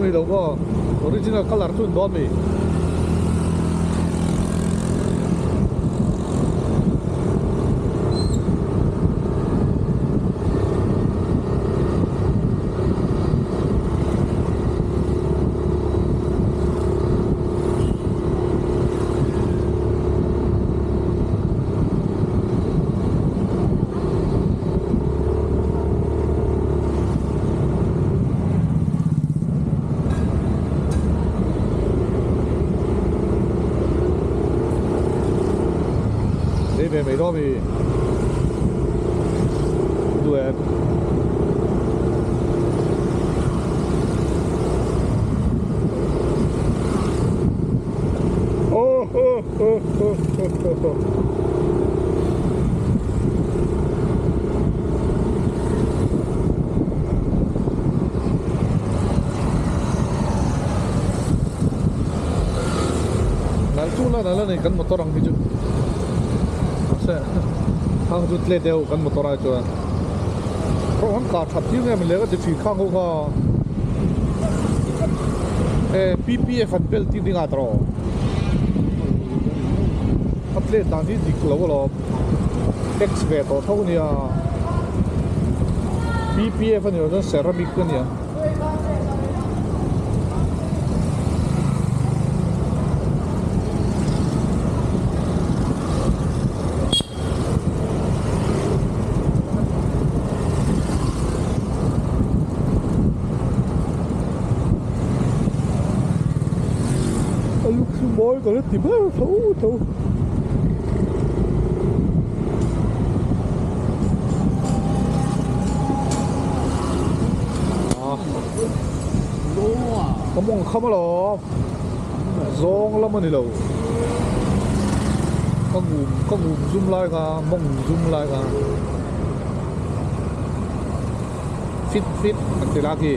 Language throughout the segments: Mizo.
ni lo maw original colour chu an dawn mi. Dei ve mai dawn mi duh em. Nal chu la nal a ni kan motor ang hi chu mahse khang chu tle deuh kan motor ah chuan rawng an kah that tir nge maw le ka ti thin khang ho kha e P_P_F an bel tir ding ah tawh. A plate dan hi dik lo alawm X ve tawh tho ania P_P_F a ni lo chuan ceramic a nia. A luk chu mawi ka la ti ber tho tho. Ka mawng kham alawm zawng lam a ni lo ka ngum ka ngum zum lai kha mawng zum lai kha fit fit an ti la khi.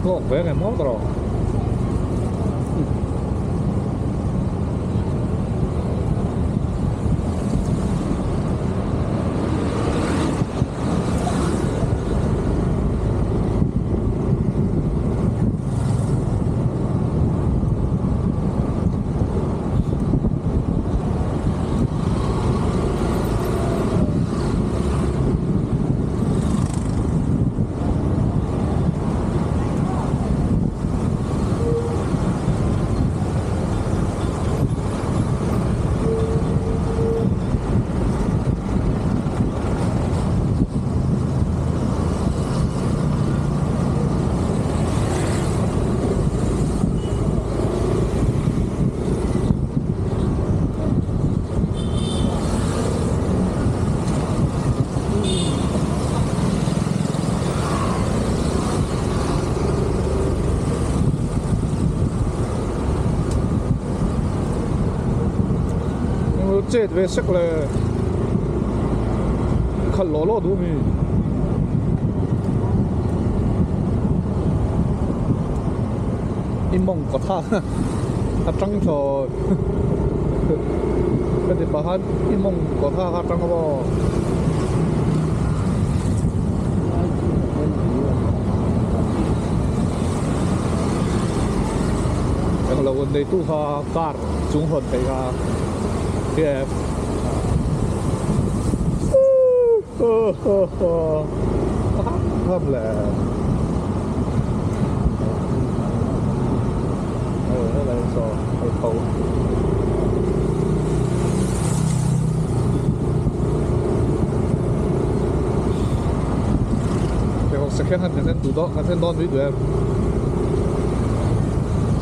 Hlawk ve nge maw tawh. Chet ve sek le khalh lawh lawh duh a mi. I mawng ka tha a tang thlawt ka ti pah khan i mawng ka tha kha a tang a maw. Englo neitu kha car chung hawn theih kha KF Ham le. Helai saw hei tho. Pheikhawk second hand kan en duh dawn kan en dawn mai duh em?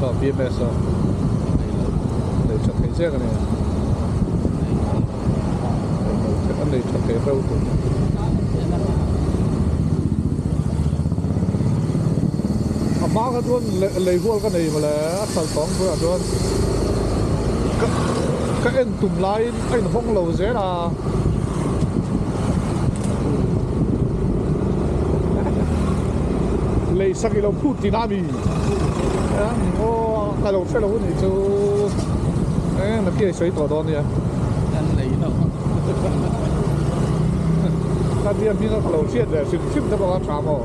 Saw B_M_S saw nei tha thei chiang a ni. A nei tha thei reuh tur. A hma kha chuan lei hual ka nei mawle a hralh tawng bulah chuan ka en tum laiin a inhawng lo zel a. Lei sak ilo phut tih na a mi? Aw ka lo hre lo a nih chu. Eng emaw khi sawi tawh dawn nia. An lei lo. Ka tia hming a ka lo hriat ve hrim hrim te pawh kha tha maw.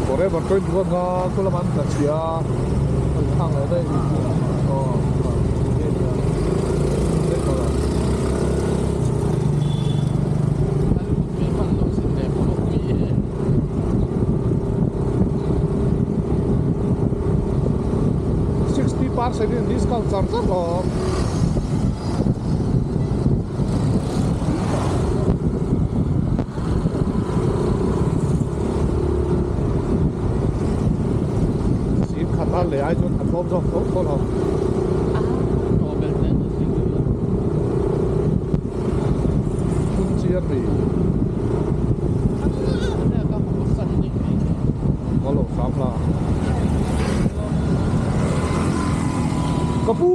Forever 21 kha khu lamah an tla chhia a, thang leh daih. Aw. 60% in discount char char lo. Sim khat a leh ai chuan a tlawm zawk tho tho lo. Phun chiar ni. Ka lo hram la. Ka pu!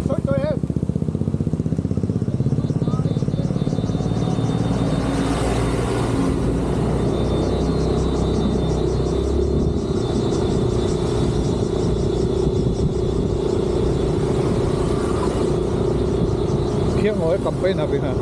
Sawi tawi em? Khiang ngawih campaign a ringa.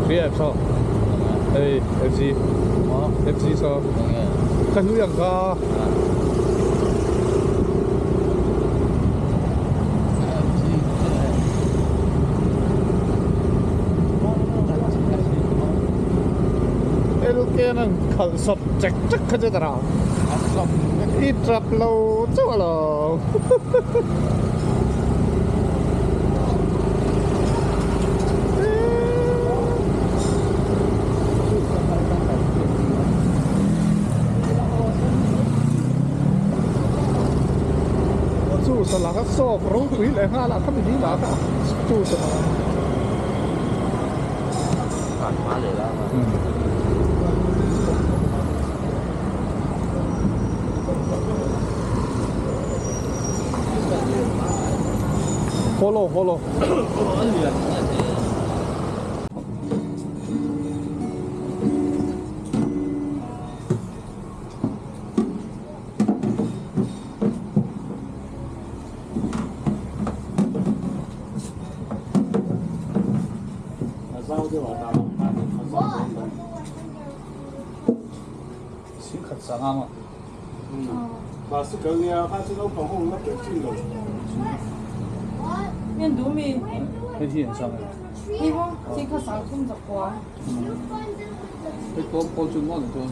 Hria em saw? Hei FC. FC saw. Ka hlui ang kha. LK an khalh sawp chek chek kha chu tara. I trap lo chauh alawm. Chu sa laka sawp ropui leh nghal ah khami ni lah kha chu sa Follow follow. Singkhat sanga maw? Hei hi an sang em? Hei tlawm pawl chu maw ni chuan?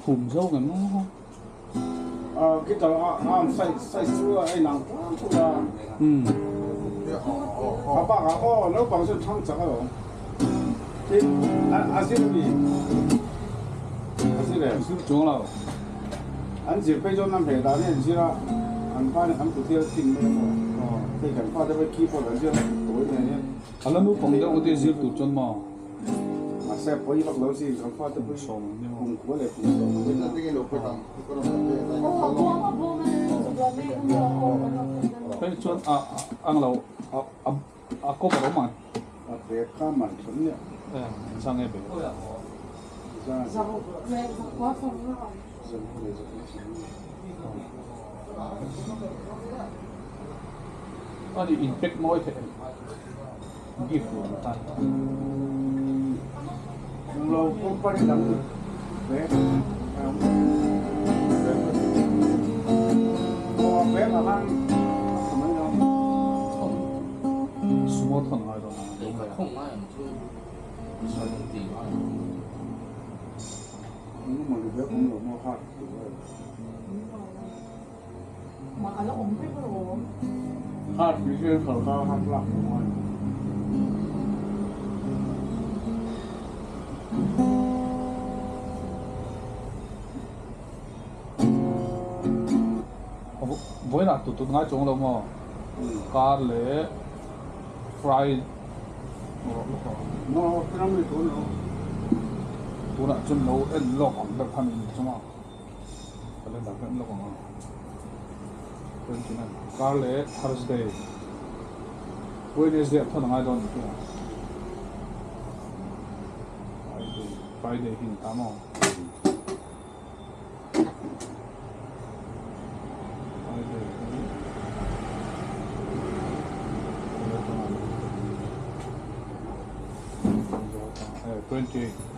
Khum zo ngem maw? Guitar arm size size chu a inang tlangpui a. A bakah aw naupang chuan thang chak alawm. Tin a zir mi a zir em? Zir chuang lo. An zir phei chuan a hmeh dan hi an zir a, an pa nih an kutir a tin mai a maw. Hei kan pa te pawh keyboard an zir a tawi nen hian. A la naupang deuh ngawt i zir tur chuan maw? Mahse pawi vak lo si kan fa te pawh hi kum kua leh kum sawm ang in a. Hei chuan a ang lo a cover awm ang. A bag kha man than nia. Engzah nge bag? A ni in pack mawi theih em? Gift tur an tan. Lo company dang bag aw bag ah khan a tha mai lo. Sumo thawn ngai dawn a. Vawiinah tut tut ngai chuang lo maw? Kar leh Friday. Tunah chuan lo en lawk ang deuh khan in chunga calendar ka en lawk ang a 29 kar leh Thursday Wednesday ah thawn a ngai dawn tih a Friday Friday hi ni ta maw.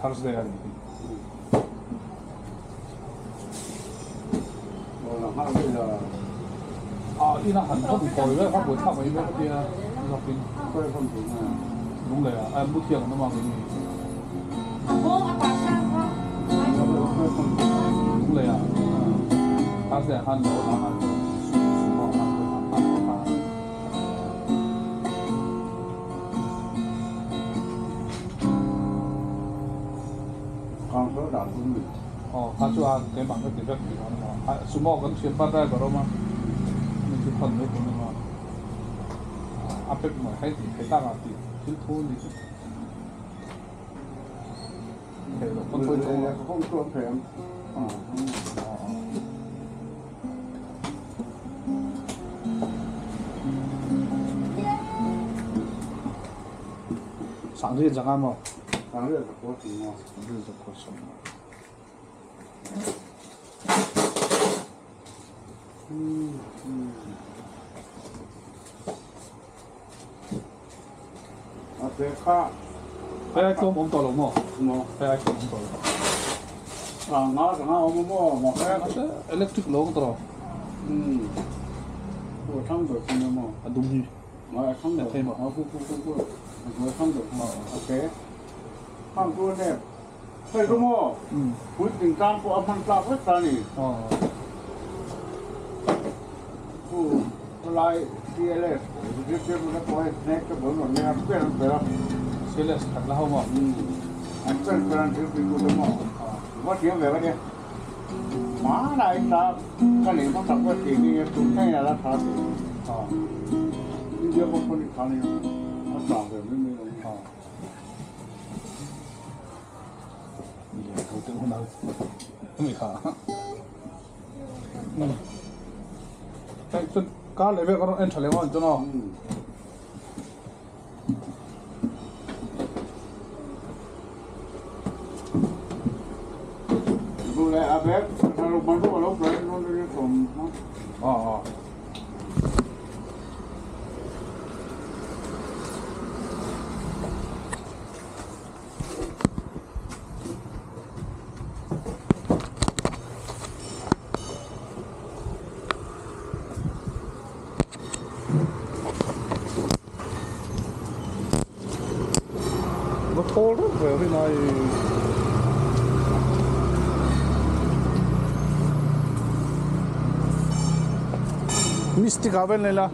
Thursday a ni hi. A ina han thawm kawi vel kha buaithlak mai mek a tia zawkin Lunglei ah a mu thiang an awm a keini. Lunglei ah Thursday ah khan lo la ngai tawh sumo ah khan khawi kha kha. Aw kha chu a keimah ka ti vek tih dawn emaw sumo kan thiam pa driver awm a mi chu khawn mai tur emaw a pek mai hei tih thei tak ah tih thil thu ni chu thei loh pawn pawi chuang lo. Sangri zanga maw? Sangri zakua sawm. Sangri zakua sawm. A pe kha. Hei ai tlawm awm tawh lo maw? Maw. Hei ai tlawm awm tawh lo. A nga zanga awm maw maw he. Electric lo ang tawh. Aw thang ber chu maw. A dum hi. Ngai a thang ber. Thei maw. A ku ku ku ku. A thang ber. A pe. Khang tu ne. Hei chu maw puitling tlang pawh a hman tlak vek ta a ni. Chu helai CLS zirtirtu te pawh hei snake te bul rawn leng a pen an per a. CLS khat la ho maw? An pen per an zirtirtu te maw? Va thiam ve ka nia. Hmanah i ta ka neih hmasak vek tih hi tun thlengin a la tha tih. India company kha nia a tla ve mai mai lo. Kar leh vek a rawn en tha leh ngawt ang chu maw. Va thawl reuh ve rin ai. Mystic ah vel nei la.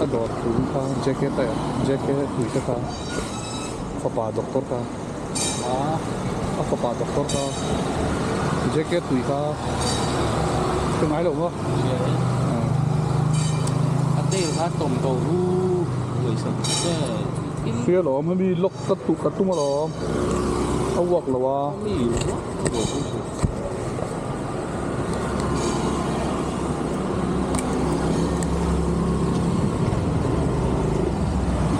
A dawr tum kha jacket a jacket tui te kha fapa doctor kha a fapa doctor kha jacket tui kha ka ngai lo maw. A tail kha tawm ko ru uaisa che. Hria lawm hemi lock ka tu ka tum alawm a uak lo a.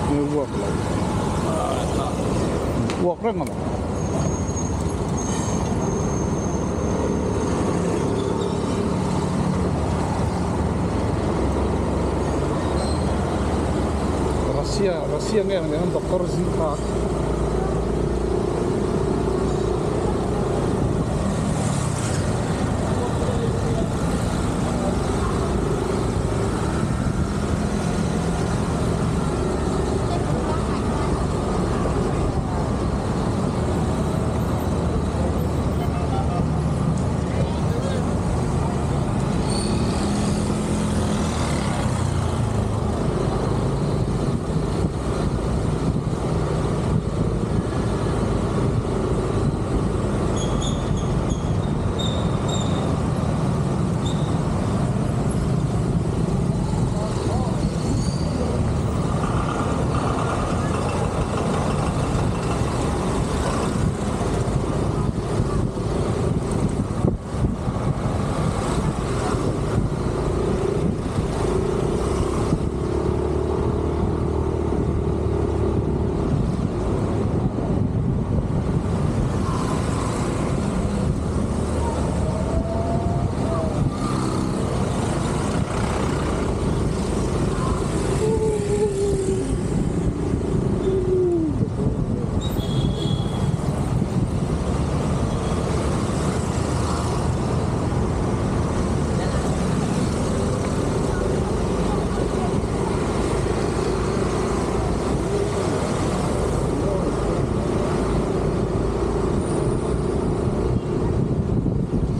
Nge uak lo uak reng alawm. Russia Russia nge ang nen doctor zing kha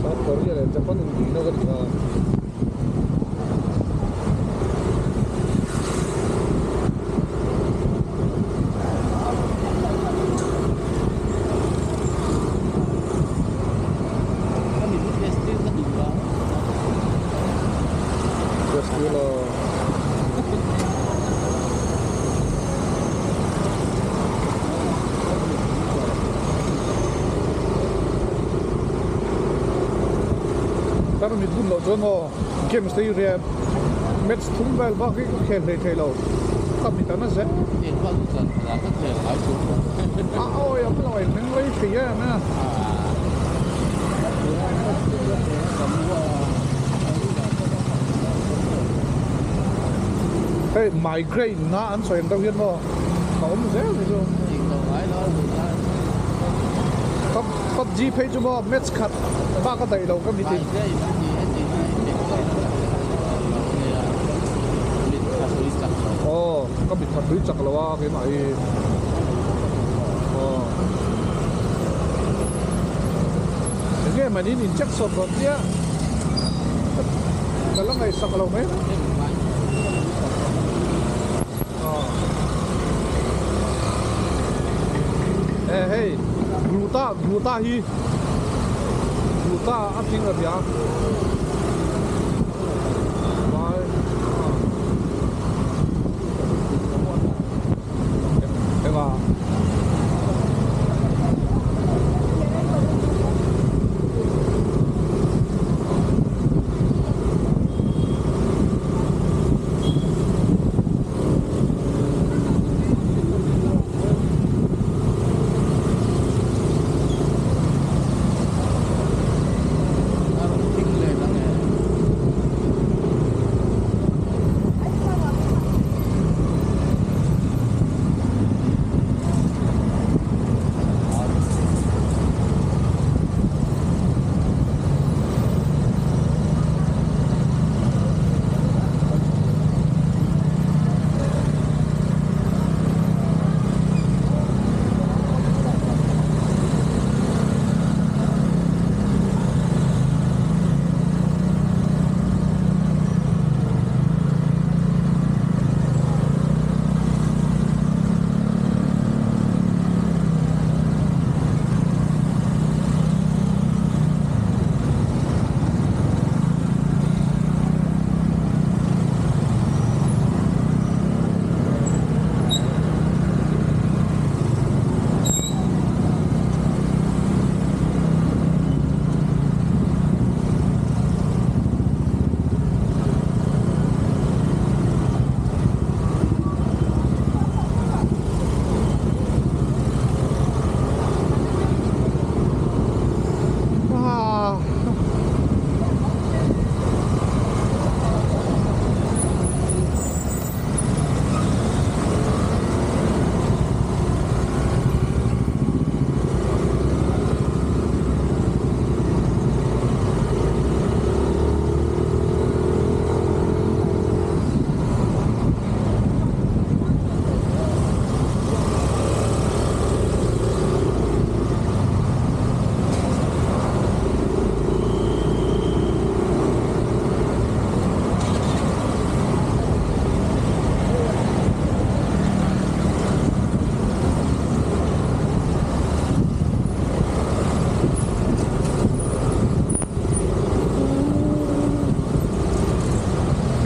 South Korea leh Japan inbeihna ka ni a. Tarmit bun loh chuan aw games te hi riat match thum vel bak hi ka khel hlei thei lo ka mit a na zel a awi a lo in meng rei thei em a. Hei migraine na an sawi ang deuh hian maw a awm zel ni chu. PUBG phei chu maw match khat bak a daih lo ka mit in. Aw ka mit khat tui chak lo a keimah hi. Aw. Enge mahni in injection rawn tia ka la ngaihsak lo mai. Eh hei gluta gluta hi gluta a tling a nia vai enga.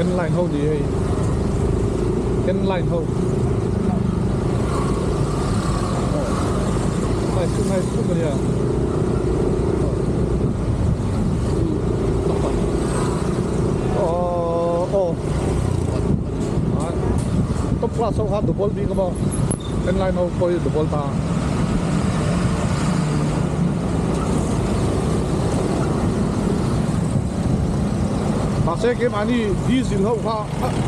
N line ho ni hei N line ho Nice chu nice chu ania Aw aw Top class ho kha double bik a maw N line ho pawh hi double ta. Mahse keimahni diesel ho kha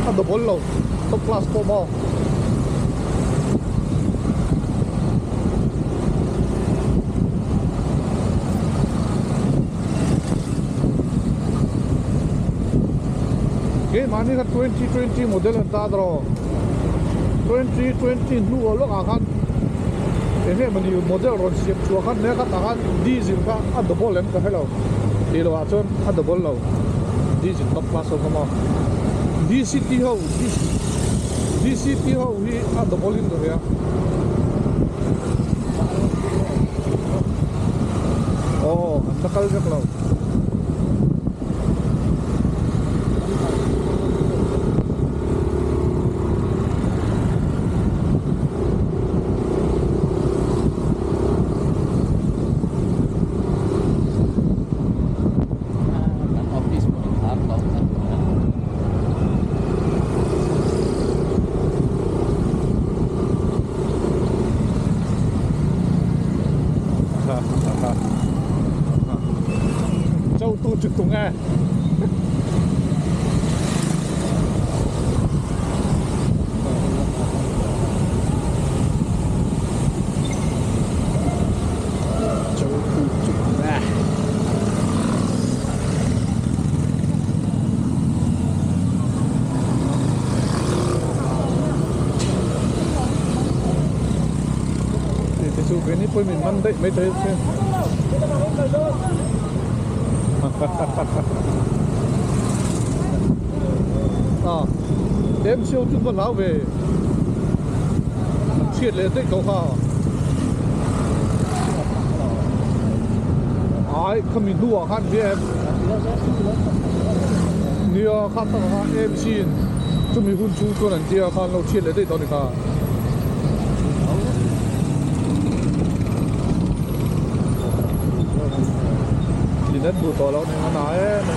a double lo top class pawh maw. Keimahni kha 2020 model an ta tawh 2020 hnuah lawkah khan eng nge mawni model rawn siam chhuah khan mek a tah khan diesel kha a double em ka hre lo tih loh ah chuan a double lo diesel top class ho kha maw DCT ho DCT ho hi a double in ka hria aw an la kal vek lo. Châu tu trực tung e. Châu tu trực tung e. Thì chu cái ní pawimawh man daih mai thei che. À em siêu chung con láo về triệt lệ tích cầu kha ai không mình đua khan về em nia khan ta kha em xin chúng mình hun chú cho nên chia khan lâu triệt lệ tích đó kha Net bu tawh loh nen a na em a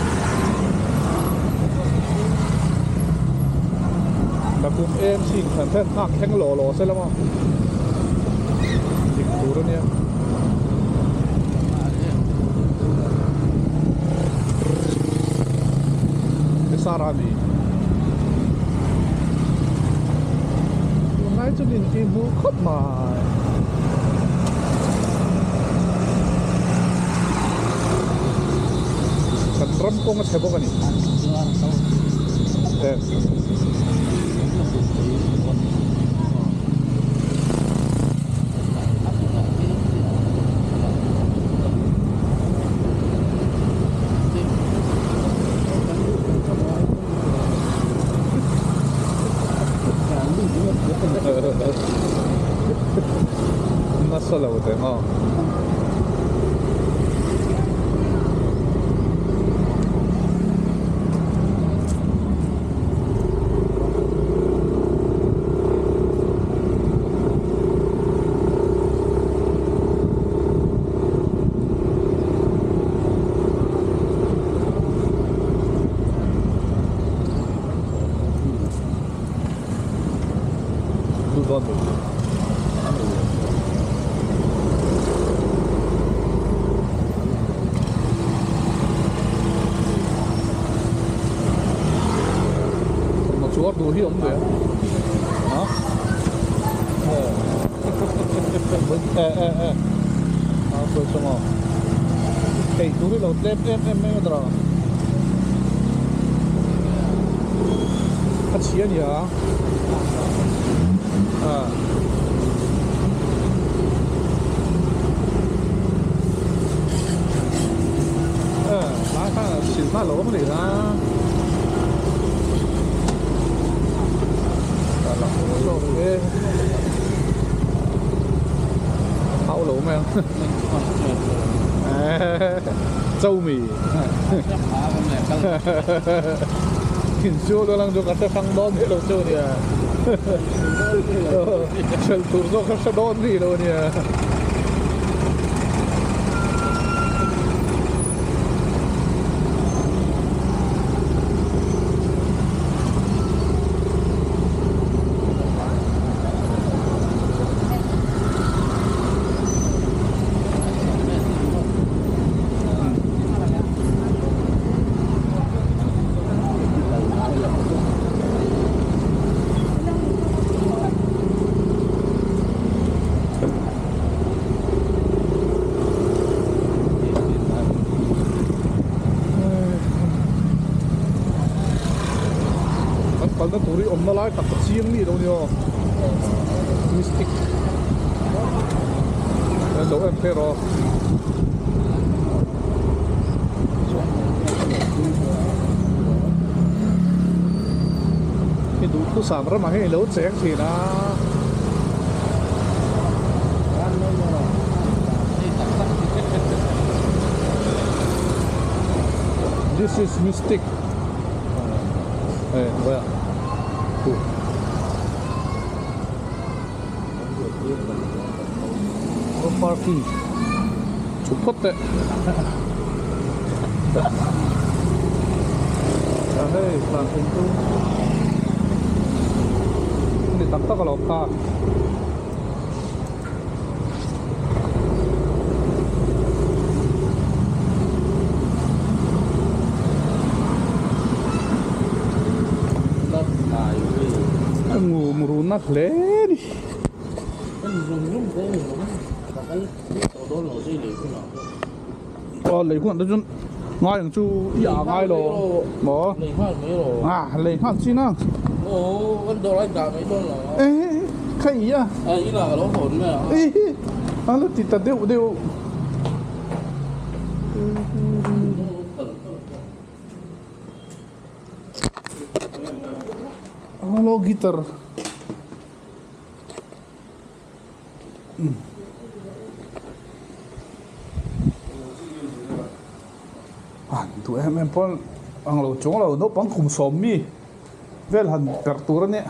Nakum AMC in thlan thlen nghak thleng law law se lama dik tur a nia. Sara ni tunlai chu nin tih hmuh khawp mai. Kan ram kawng a chhe bawk a ni. Nasa lo teh maw. Chuar duh hi awm ve a ha e e e a sawi chawng aw ei tur hi lo tlem em em mai a dawrah a chhia a ni a a. Lai kha sil hma lo awm a ni a hau lo mai ang châu mì. Insual dawn ang chu ka hre hrang dawn miah lo chu ania. Hrelh tur zawk ka hre dawn miah lo ania. Kan kalna tur hi awmna lai tak a chiang mi lo ni aw mystic kan lo en phei rawh. I duhthusam ramah hian i lo cheng thin a. This is mystic eh vawiah huh. Road parking chhuk phawt teh a hei tlan thei chu ni tak tak alawm kha. Ngum runa hle ni. Aw lei hunah te chuan ngai ang chu i ah ngai lo maw a lei nghal chin a e kha i a e a la ti ta deuh deuh. Hello guitar. A duh em em pawn ang lo chuang lo naupang kum sawm mi vel han perh tur a nia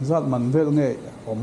zat man vel nge awm.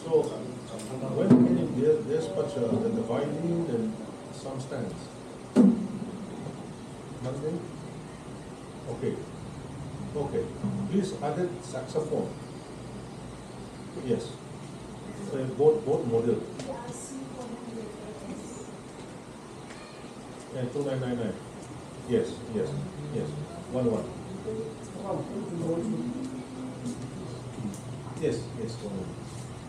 So when can you dispatch the violin and some stands? Monday? Okay. Okay. Please add it saxophone. Yes. So both model. Yeah, 2999. Yes, yes, yes. 1 1. Yes, yes, 1 1.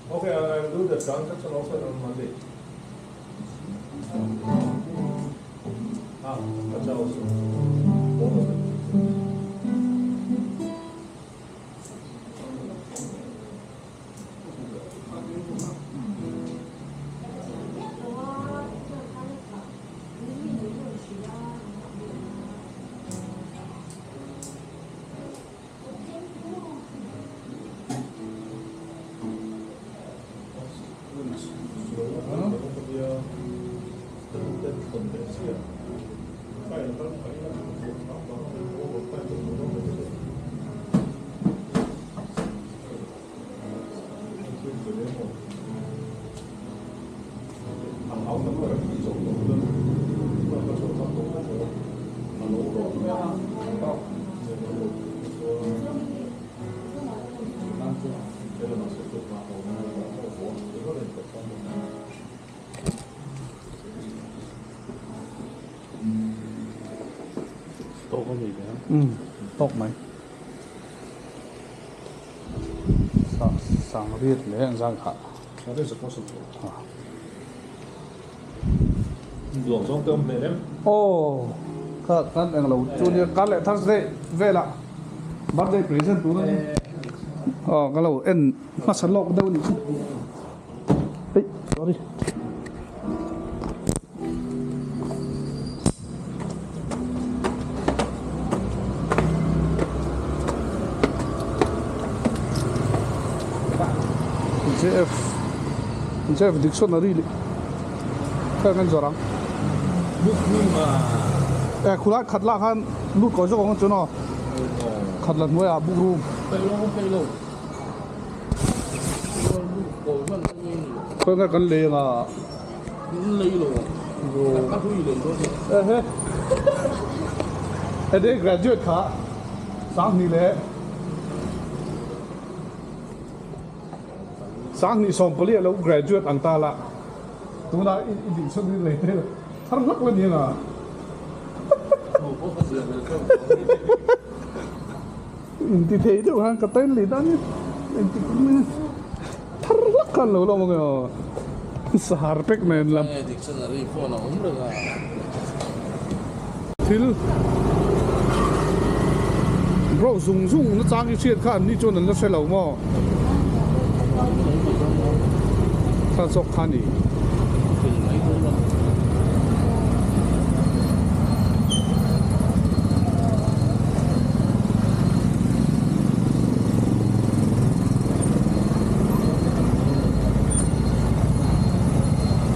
Okay, I'll do the transaction also on Monday. Ah, that's also. Both of them. Tawk mai sang riat leh an zang kha aw kha kan eng lo chu nia kan leh Thursday velah birthday present tur a ni aw ka lo en hmasa lawk deuh a nih chu eih sorry. JF JF dictionary leh kha kan zawrh ang eh khulai khat lah khan lut kawi zawk ang chu naw khat la hnuaiah book room khawi nge kan lei anga. Heti graduate kha sanghnih leh sanghnih sawmpali a lo graduate ang ta la tunah i dihchhuak ni lei te thar hlak la ni anga inti thei deuh khan ka tain lei dan inti thar hlak khan lo la awm ang e aw. Sahar pek nen lam. Dictionary phone a awm reng a. Thil Bro zung zung na chang i hriat kha an ni chuan an la hre lo maw? Kha zawk kha ni.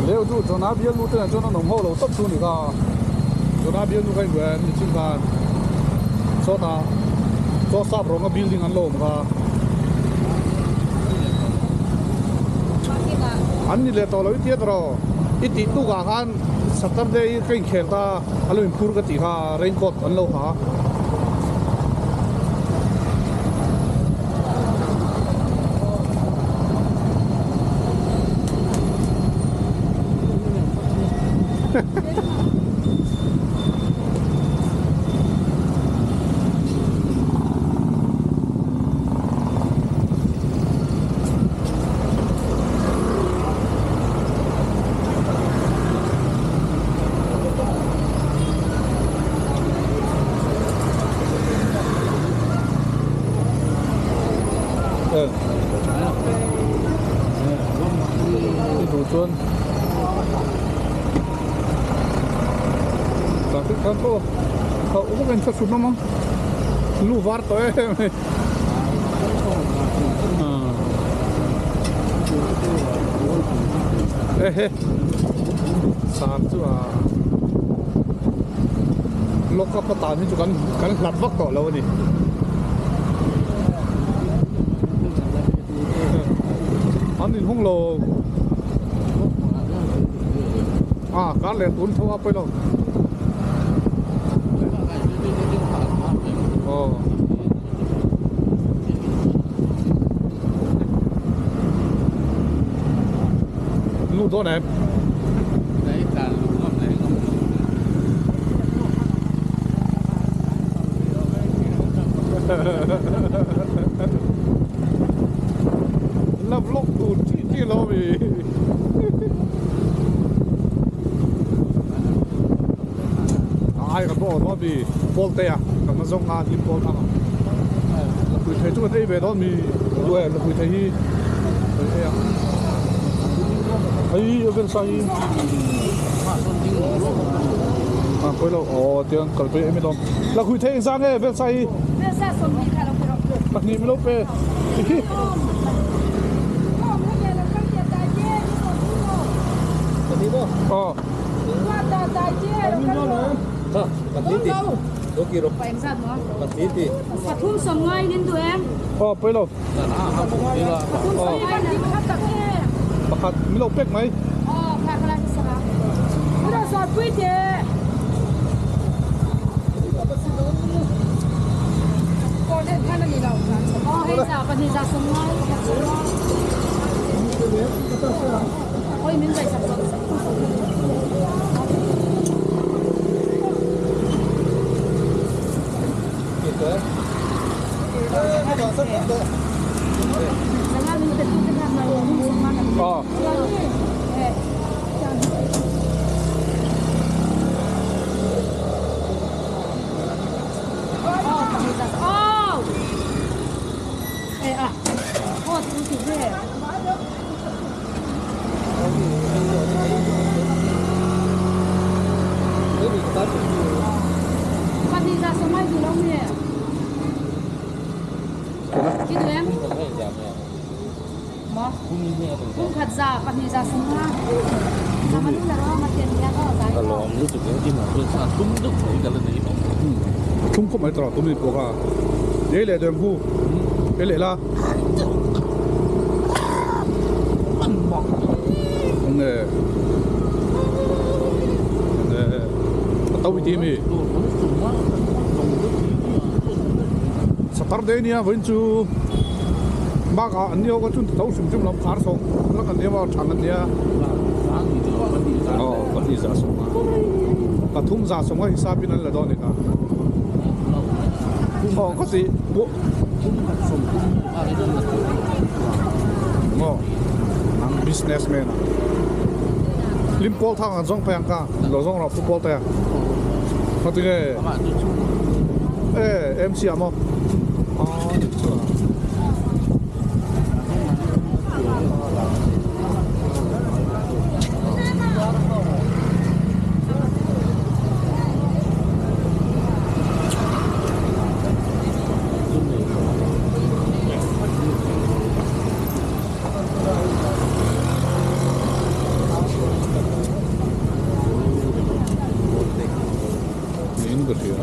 Leu chu Jonah bialnu te nen chuan an awm ho lo tawp chu a ni kha. Jonah bialnu kha inbuai an ni chin khan sawtah chaw sap rawnga building an lo awm kha. An ni leh tawh lo i tia tawh rawh. I tih tukah khan Saturday i ka inkhel ta a lo inphur ka tih kha raincoat an lo ha. I duh chuan traffic khan pawh a uk in thla awm ang lu var tawh em em ehe sar chu a lock up atan hi chu kan kan hlat vak tawh lo a ni. An inhung lo a kar leh tun tho a pawi lo aw lut dawn em La vlog tur chi chi lo mi. Ai ka bo lo mi pawl te a ka ma zawng a hlim pawl thang a. Pui thei chu kan ei ve dawn mi duh e la pui thei hi kan ei a. Hei a vel sa hi. A pawi lo aw tiang kal pui em i dawn. La khui thei engzah nge vel sa hi? Vel sa 20 kha lo pe rawh. Pahnih min lo pe. Aw. Pathum sawm ngai in duh em? Aw pawi lo. Pakhat min lo pek mai. Aw. Thum khawp mai tawh tum ni pawh kha ei leh deuh ang hu ei leh la enge enge a to i ti ami Saturday nia vawiin chu bakah an ni ho kha chun tho hrim hrim lo khar sawng lak an nia maw thang an nia aw pahnih zah sawng a pathum zah sawng a hisap in an la dawn a ni kha aw ka ti maw ang business man a lim pawl thang an zawng phei ang kha lo zawng rawh football te a khaw tinge e MC ah maw. Niin ka hria.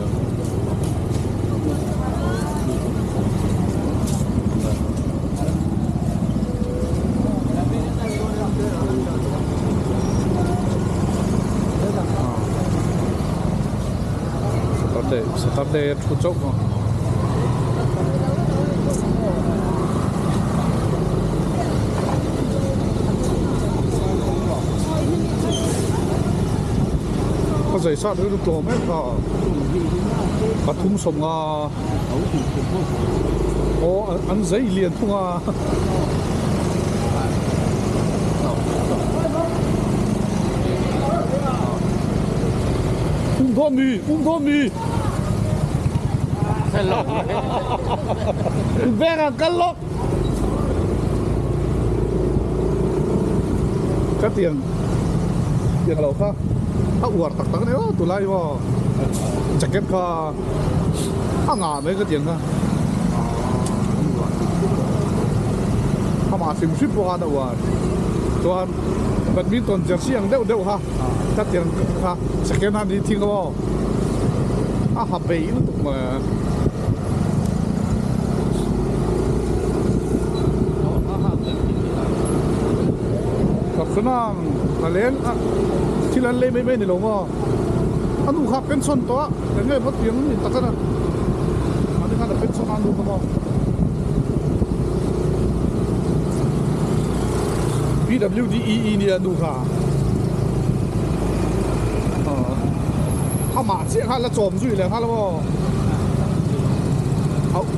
Saturday Saturday a thu chauh a. A zai sat rilru tlawm em kha pathum sawmnga aw an zai lian thung a. Um dawn mi um dawn mi bank ah kal lawk ka tiang tiang lo kha a uar tak tak a ni aw tulai maw jacket kha a ngah mai ka tiang kha amah hrim hrim pawh khan a uar chuan badminton jersey ang deuh deuh kha ka tiang kha second hand hi thing aw a ha bei lutuk mai. Taksanang a leng a thil an lei mai mai ni lo maw a nu kha pension tawh a eng nge maw tiang ni tak a mahni khan a pension a nu kha maw PWDEE nia nu kha amah chiah kha la chawm zui leh nghal maw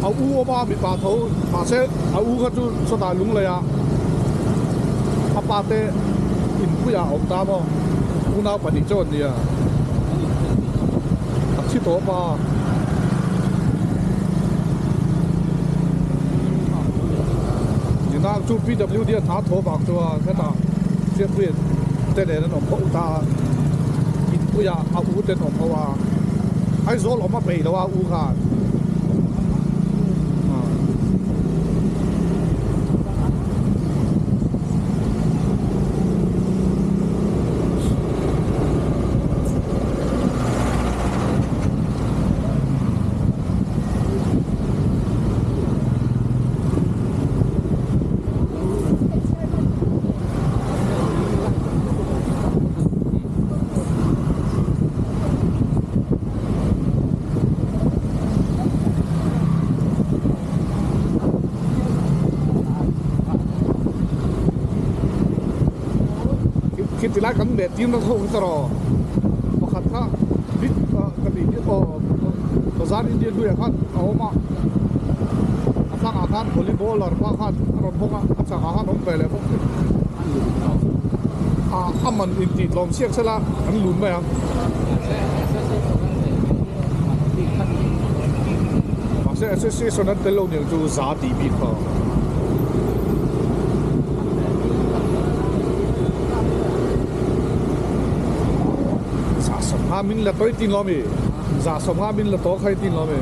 a u awm a mipa tho mahse a u kha chu sawtah lung lei a a pa te inpuiah a awm ta maw unau pahnih chu an nia a thi tawp a. Nina chu PWD a hna thaw vang chuan hetah Hriatpuiin te nen an awm ho ta a, inpuiah a u ten awm ho a, Aizawl awm a peih lo a u khan. Khi ti lai kan leh tir na ho hi ta rawh pakhat kha bit ka tih hi aw bazar Indian hnuaiah khan a awm a a tlangah khan volleyballer pa khan a rawn hawng a a changah khan a awm ve leh bawk a a man intih tlawm siak sela an lun mai ang. Mahse association an tel lo niang chu za tih bik kha. Za sawmnga min la tawih tin lo ami? Za sawmnga min la tawh kha i tin lo ami?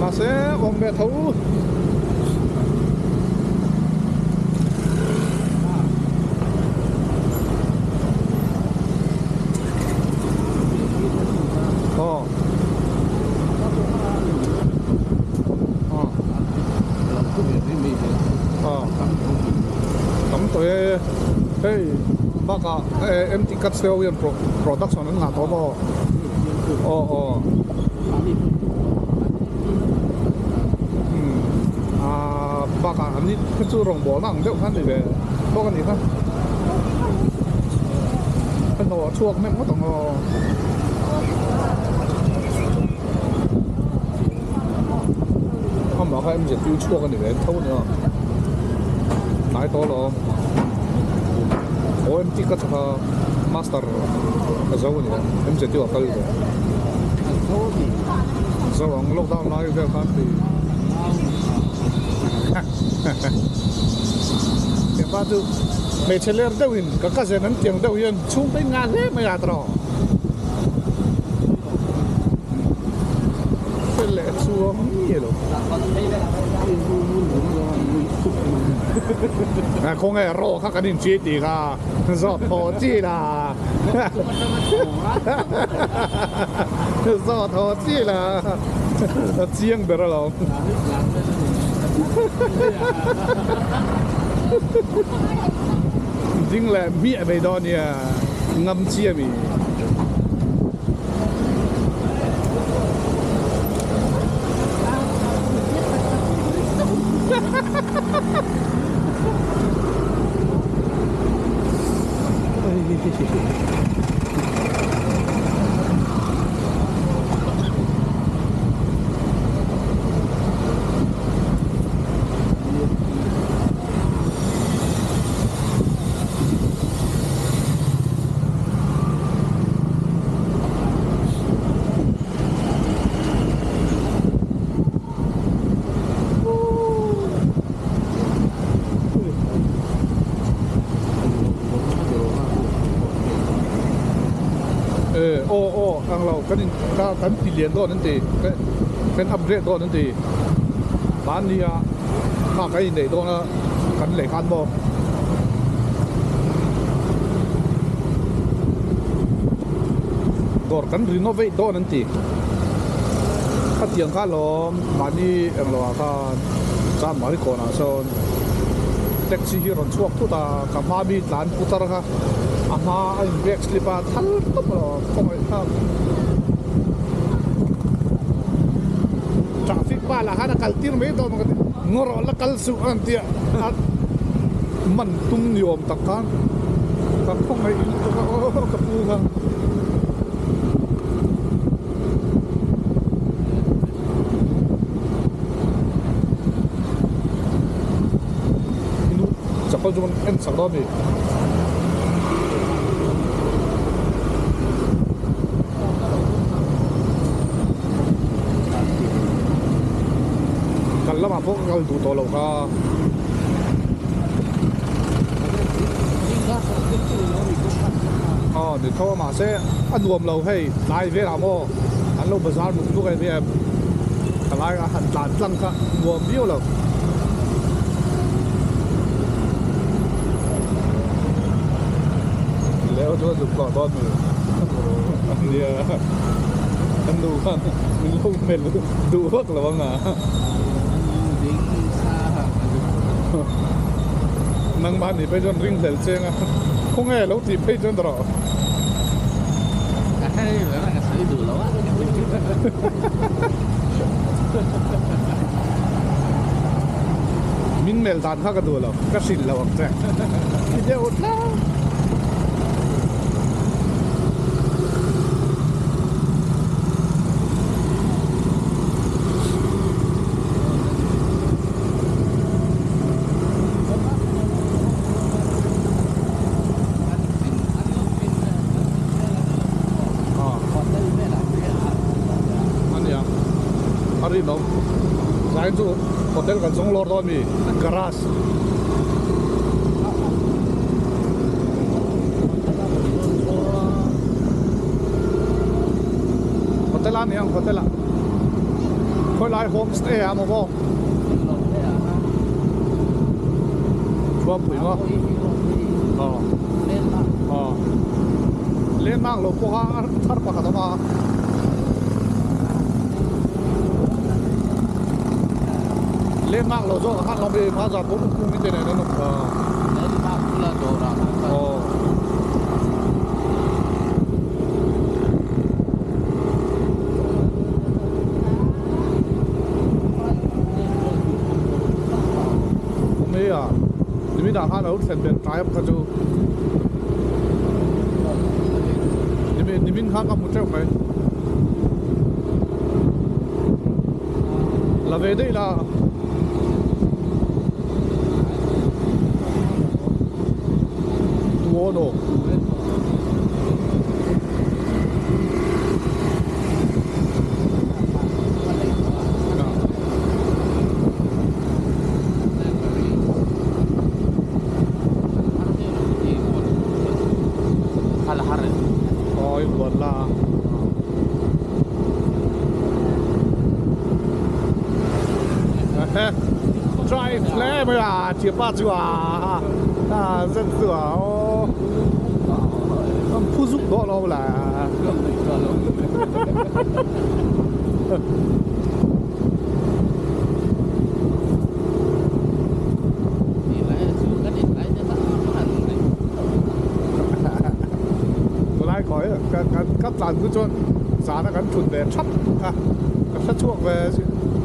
Mahse awm ve tho. Aw. Aw. Tam tawh e. Hei bakah empty cuts te ho hian production an ngah tawh maw? Aw aw. Umm bakah an ni kha chu rawngbawlna ang deuh kha a ni ve bawk a nih kha. A hlawh a chhuak hnem ngawt ang aw. Amah kha MZU chhuak a ni ve tho a nia. Hnai tawh alawm. OMT ka tha master a zo a ni a MZU ah kal ve zo ang lockdown lai vel khan ti Hepa chu hmeichhe ler deuhin ka cousin an tiang deuh hian chhungte in ngah hle mai a tawh fel leh chuang nge lo khawnge rawh kha kan inchi tih kha zawt thaw chi la zawt thaw chi la a chiang ber alawm ding leh hmiah mai dawn nia ngam chi ami. E aw aw ang lo kan in ka kan ti lian dawn an ti kan upgrade dawn an ti mahni a kha kan inneih dawn a kan leh khan maw. Dawr kan renovate dawn an ti. Khatiang kha lawm mahni englo ah khan Chanmari kawnah sawn taxi hi a rawn chhuak thut a, ka hma mi tlan putar kha a hma a in brake slip a thal tawp alawm khawngaih thlak. Traffic pa lah khan a kal tir mai dawn ka ti ngaw rawh la kal suh a rawn ti a man tum ni awm tak khan ka khawngaih lutuk a aw ka pu kha. Chapal chu kan en sak dawn a ni. Kal lamah pawh ka kal duh tawh lo kha. Aw ni tho a mahse a nuam lo hei tlai velah maw an lo bazar nuk nuk em em ka lai a han tlan tlang kha nuam viau lo. Leo chu a zuk tawh dawn mi ania kan nu khan min lo hmel duh vak lo ang a. Nangmah nih phei chuan ring hlel cheng a khawnge lo tih phei chuan rawh. Ka hre reng a ka sawi duh lo a. Min mel dan kha ka duh lo ka hrilh lo ang che ti deuh tlat. A rinawm zain chu hotel kan zawng lawr dawn a mi garage hotel a ni ang hotel ah khawilai homestay ah maw maw. Thuampui maw? Aw. Aw. Landmark lo pawh kha a thar pakhat a awm a. Landmark lo zawk ah khan awm e hma zan pawh ukung te nen an awm kha. Landmark bula dawrah khan kal. Aw. Awm a nimin ah khan a lo thlen ber tlai ang kha chu nimin nimin khan ka hmu teuh mai la ve daih la. Tuan. no. Oi buat la. Drive 来没啊？结巴住啊！啊，真是啊！哦，扑速多了不来？Lai khỏi các lần cứ cho giá nó gắn thụt về thấp à các chuộc về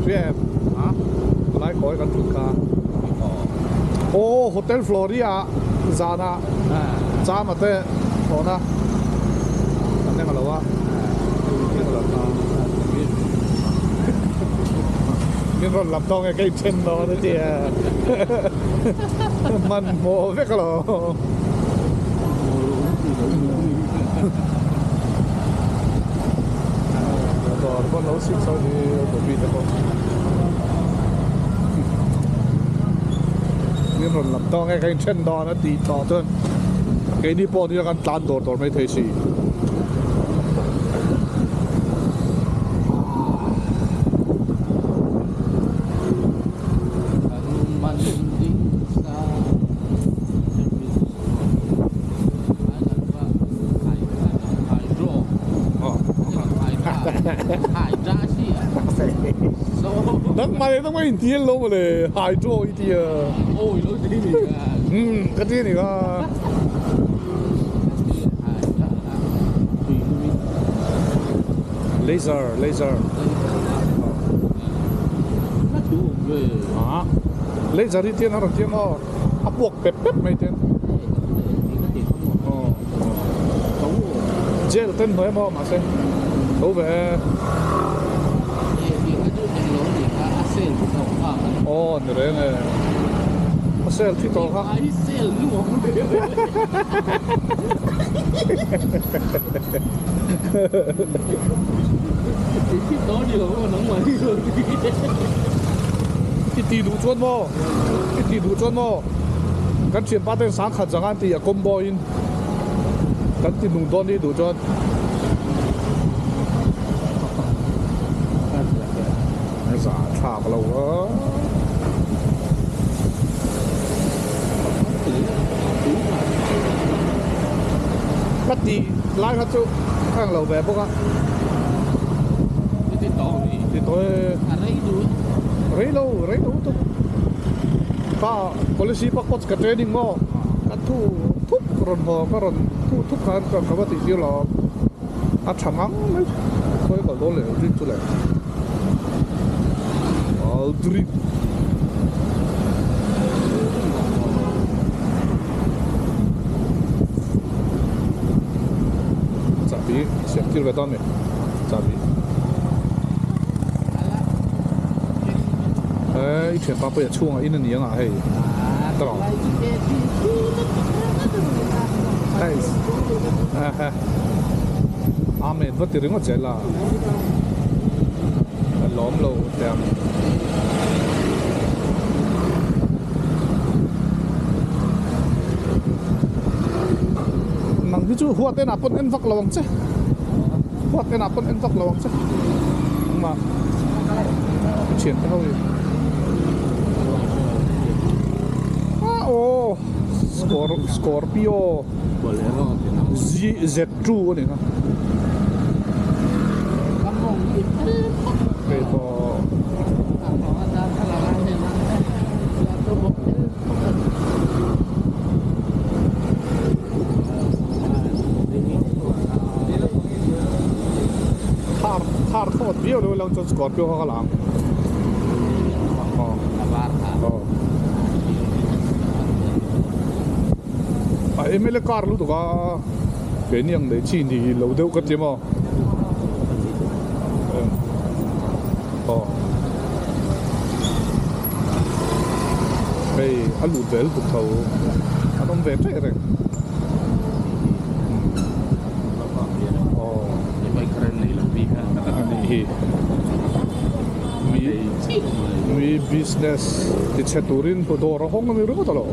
chuyện à lai khỏi gắn thụt cả ô Hotel Floria giá nó giá mà thế đó na anh em là wa nhưng rồi làm to cái chân đó đấy chị mình mồ với cái lò con nấu xịt sau thì chuẩn bị được không? Nhưng rồi làm to cái chân đó nó tì to hơn cái đi bộ thì nó tan đổ đổ mấy thấy gì nắng mai nó mới tiền lâu mà lại hại cho ít tiền. Ôi nó đi nè. Ừ, cái gì này à. Laser, laser. À, laser đi tiền nó được tiền nó, à buộc bẹp bẹp mấy tiền. Ờ. Gel tên mới mà mà xem. Đâu về. Ồ, nữa này. Sel thì to ha. Ai sel luôn. Thì to nhiều mà nó mà đi rồi. Cái tỷ đủ chuẩn mò. Cái tỷ đủ chuẩn mò. Cái chuyện ba tên sáng khát rằng thì combo in. Cái tỷ nung đón đi đủ chuẩn. Dạ, thả vào lâu á. Bắt đi lái hết chú thằng lầu về bốc á. Thì tôi lấy lâu lấy lâu tôi ta policy bắt có cái training mà cái thu thúc rồi họ cái rồi thu thúc cái cái cái gì tiêu là à chẳng ăn mấy cái cái đó là đi出来啊，drip xem tiêu về tao mày chả bị ấy ít chuyện ba bây giờ chuông à ít là niếng à hay tao hay à à mẹ vẫn tiền ngót là lõm lâu tem nang cái chú hoa tên nào cũng ăn vắt lòng chứ hoa tên nào cũng ăn vắt lòng chứ mà chuyện thế thôi à ô Scorpio Z2 này cái to thar thot viu lo lang chon Scorpio kha lang à em lấy car lu to ka cái niang đấy chi thì lâu đâu cái gì mà ờ hey alu vel tu thau anh ông về thế rồi hi. Mi mi business ti chhe turin dawr a hawng a ni ringawt a lo.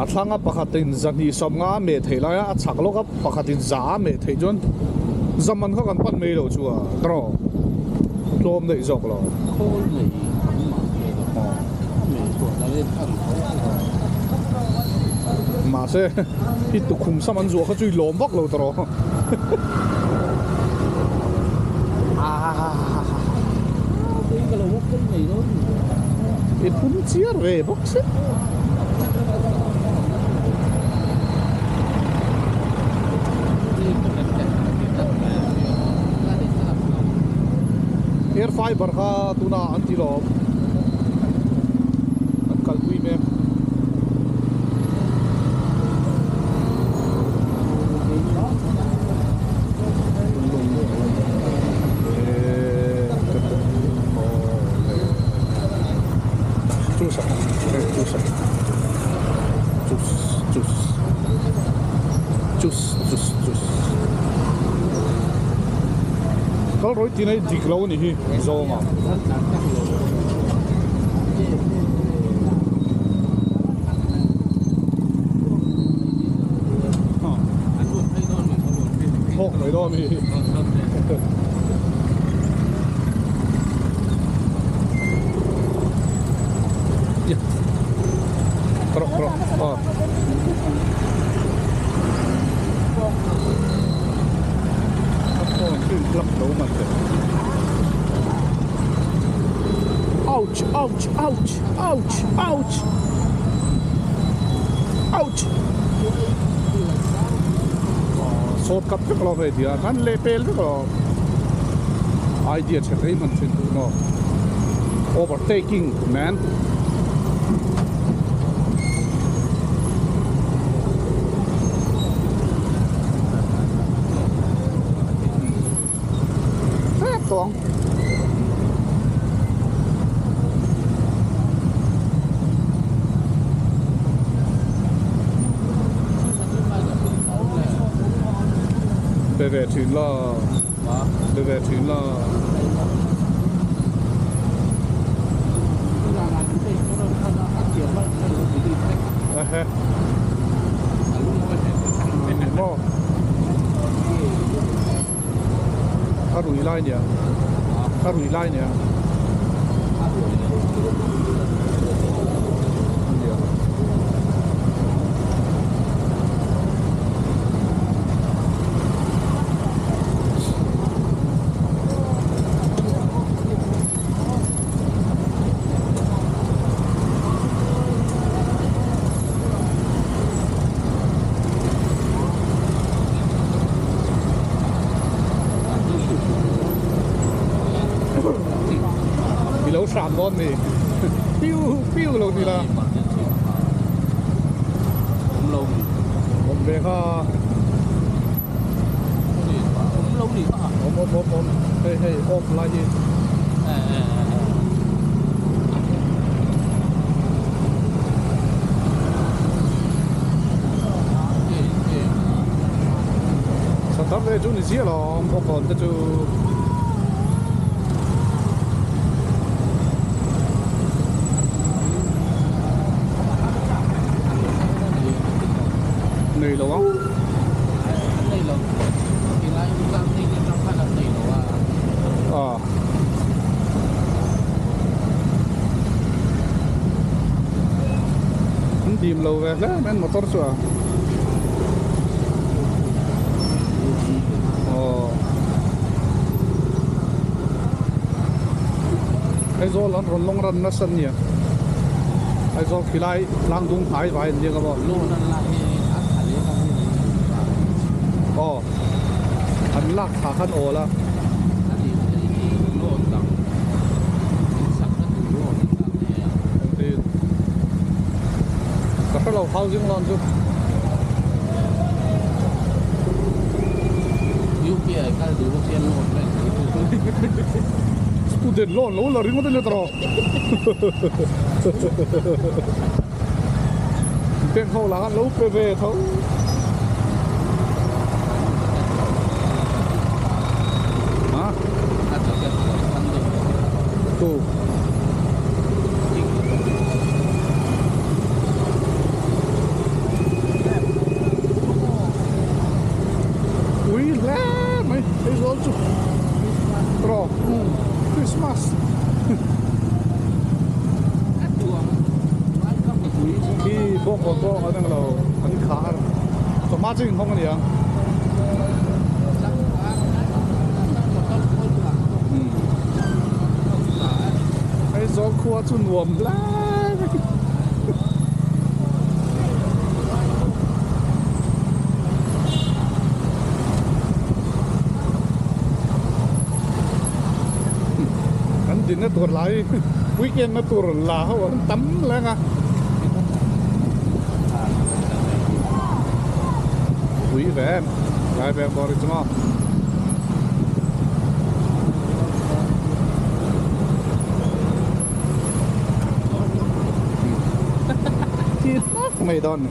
A thlanga pakhatin zahnih sawmnga a meh theih laia a chhak lawka pakhatin za a meh theih chuan zaman kha kan pan mai lo chu a tawrh tlawm daih zawk lo. Mahse i tukhum sam an zuah kha chu i lawm vak lo tawrh. I phun chiar ve bawk se. Air fiber kha tuna an ti lawm. An kalpui mek. Kal rawih tih na hi dik lo a ni hi zawng a. Thawk mai dawn a ni. Rawh rawh aw. A phone chu in plug lo man teh. Ouch ouch ouch ouch ouch ouch. Sawt kap vek lo hei tia an leh pel vek lo idea chhe thei hman thin duh maw overtaking man Hrep tawh ang. Be ve thin la, be ve thin la. Ehe. Maw. A rui lai nia a rui lai nia I lo hram dawn ni piu piu lo ni la awm ve kha awm awm awm awm hei hei off lai hi Sathar te chu ni chiah lo awm bawk awn te chu nei lo ang. Ah. An dim lo ve hle mai an motor chu a. Aw. Aizawl an rawn lawng ran nasa ania. Aizawl khilai tlang dung hnai vai an nia ka maw. Aw. An lak thla khan awl a. Ka hre lo housing loan chu. Student loan lo la ringawt a nia tawh. Bank ho lah khan lo pe ve tho. Ha? Tu. Ui hle mai Aizawl chu tawh Christmas khi bawngkawn pawh an englo an khar chawhma chu inhawng a ni ang. Aizawl khua chu nuam hle mai. Kan dinna tur lai weekend na tur la ho an tam leng a. Pui ve em lai veng bawr hi chu maw. Thi hmak mai dawn ni.